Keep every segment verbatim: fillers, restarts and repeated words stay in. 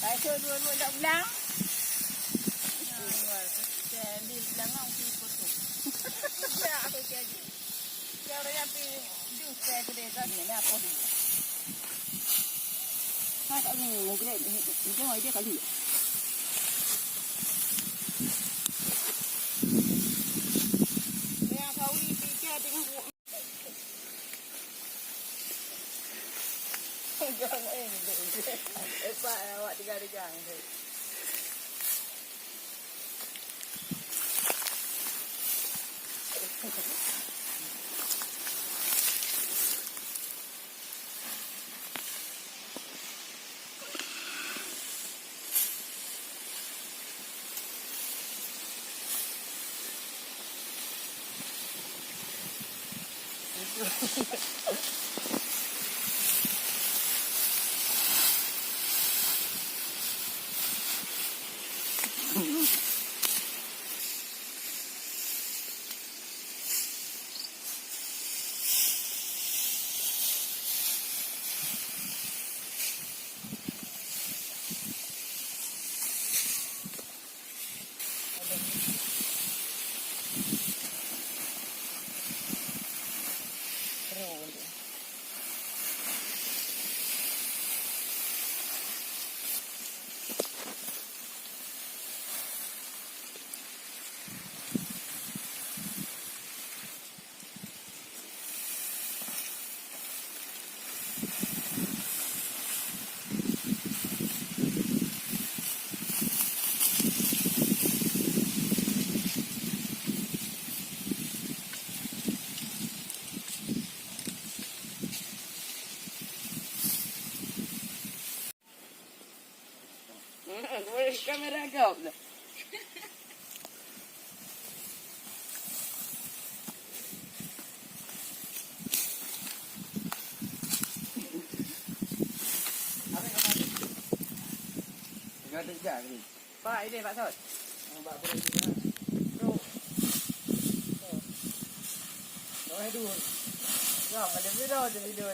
Pasoe dua-dua jak pulang. Nah, luar, saya ambil pulang, ah, mesti potong. Ya, aku jadi. Ya, orang yang pi jus saya kedai tadi, ni apa dulu? Ha, tak ni, mungkin dia, mungkin dia kali. Yang kau ni fikir dengan Kamera kau. Pak, ini Pak Sot. Pak, boleh juga. Bro. Bawah dulu. Ya, ada video, ada video.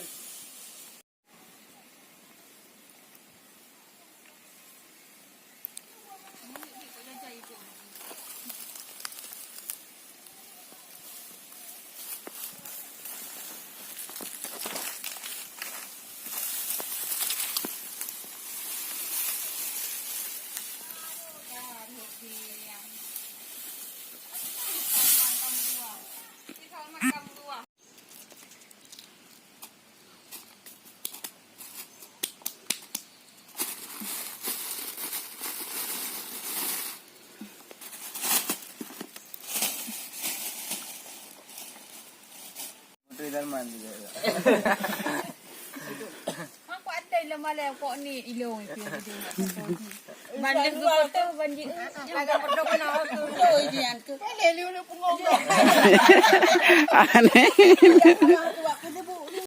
Menteri Darman juga. Aku ada lemah-lemah kok ni ilong itu. Banding ke foto banjir. Agak berdoa kena waktu. Aneh.